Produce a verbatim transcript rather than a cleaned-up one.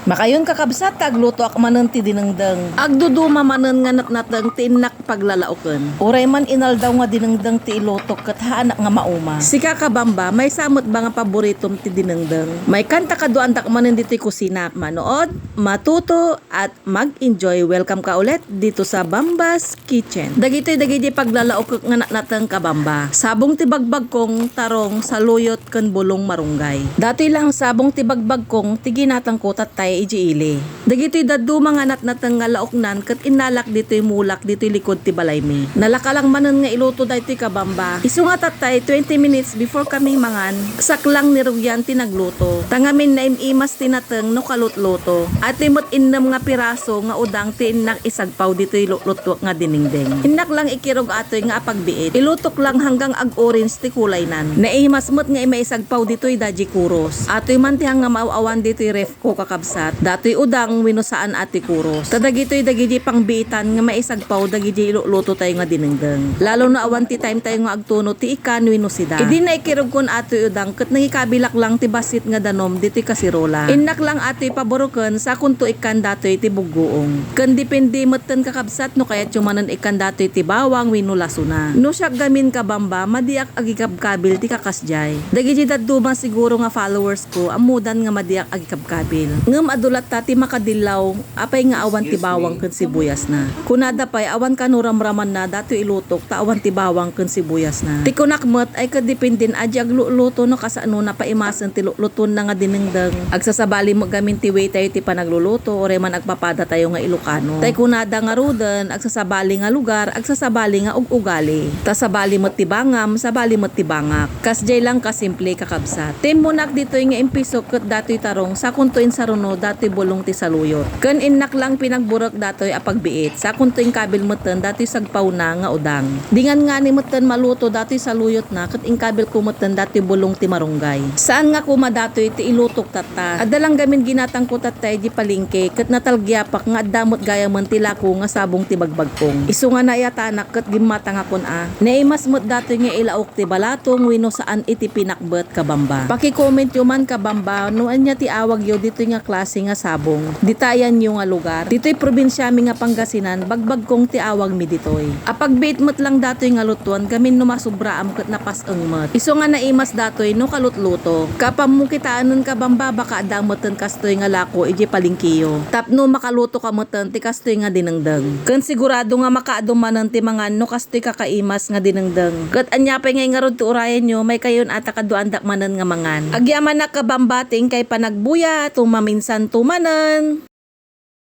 Makayon, kakabsat, ta aglutoak manen ti dinengdeng. Agduduma manen nga natnateng ti innak paglalaoken. Uray man inaldaw nga dinengdeng ti ilutok ket haanak nga mauma. Sika, kabamba, maysa met ba nga paboritom ti dinengdeng? Maikanta kaduaandak manen ditoy kusinak. Manood, matuto, at mag-enjoy. Welcome ka ulit dito sa Bamba's Kitchen. Dagitoy dagiti paglalaokek nga natnateng, kabamba. Sabong ti bagbagkong, tarong, saluyot, ken bulong marunggay. Datoy lang sabong ti bagbagkong ti ginatangko tattay idiay ili. Dagitoy dadduma nga natnateng nga laoknan ket innalak ditoy mulak ditoy likod ti balaymi. Nalaka lang manen nga iluto daytoy, kabamba. Isu nga tattay twenty minutes before kami mangan, saklang ni Rugian ti nagluto. Ta ngamin naim-imas ti nateng no kalutluto. Atoy met innem nga piraso nga udang ti innak isagpaw ditoy lutlutuek nga dinengdeng. Innak lang ikirog atoy nga apagbiit. Ilutok lang hanggang ag-orange ti kulaynan. Naimas met nga imaisagpaw ditoy daji kuros. Atoy man ti hang nga maaw-awan ditoy ref ko, kakabsat. Datoy udang wenno saan a ti kuros. Ta dagitoy dagiti pangbiitan nga maisagpaw dagiti iluluto tayo nga dinengdeng. Lalo no awan ti time tayo nga agtuno ti ikkan wenno sida. Idi naikirogkon atoy udang ket nangikabilak lang ti bassit nga danum ditoy kaserola. Innak lang atoy paburoken, sakonto ikkan datoy ti buggoong. Ken depende metten, kakabsat, no kayatyo manen ikkan datoy ti bawang wenno lasona. No siak gamin, kabamba, madiak agikabkabil ti kakasdiay. Dagiti dadduma siguro nga followers ko, ammodan nga madiak agikabkabil. Ngem adu latta ti makadillaw, apay nga awan ti bawang ken sibuyasna. Kunada pay, awan kano ramramanna datoy ilutok ta awan ti bawang ken sibuyasna. Ti kunak met ay ket dependen a diak luluto no kasano napaimasen ti lulutuenna nga dinengdeng. Agsasabali met gamin ti way tayo ti panagluluto, uray man agpapada tayo nga Ilocano. Tay kunada ngaruden, agsasabali nga lugar, agsasabali nga ug-ugali. Ta sabali met ti bangam, sabali met ti bangak. Kasdiay lang kasimple, kakabsat. Timmunak ditoy nga impisok ket datoy tarong, sakonto insaruno datoy bulong ti saluyot. Ken innak lang pinagburek datoy a pagbiit, sakonto inkabil metten datoy sagpawna nga udang. Dingan ngani metten maluto datoy saluyotna ket inkabilko metten datoy bulong ti marunggay. Saan nga koma datoy ti ilutok tatta. Adda lang gamin ginatangko tatta idiay palengke ket natalgiapak nga adda met gayamen ti lako nga sabong ti bagbagkong. Isu nga naiyatanak ket gimmatangakon a. Naimas met datoy nga ilaok ti balatong wenno saan iti pinakbet, kabamba. Paki-commentyo man, kabamba, no ania ti awagyo ditoy nga klase nga sabong. Ditoy ayanyo nga lugar. Ditoy probinsiami nga Pangasinan, bagbagkong ti awagmi ditoy. Apagbiit met lang datoy nga lutuan gamin no masubraam ket napas-eng met. Isu nga naimas datoy no kalutluto. Kaammomo kitaen, kabamba, baka adda metten kastoy nga lako idiay palengkeyo. Tapno makaluto ka metten ti kastoy nga dinengdeng. Ken sigurado nga makaadu manen ti mangan no kastoy kakaimas nga dinengdeng. Ket ania pay ngay ngarud ti urayenyo, maikayon a ta kaduaandak manen nga mangan. Agyamanak, kabamba, ti inkay panagbuyat, maminsanto manen.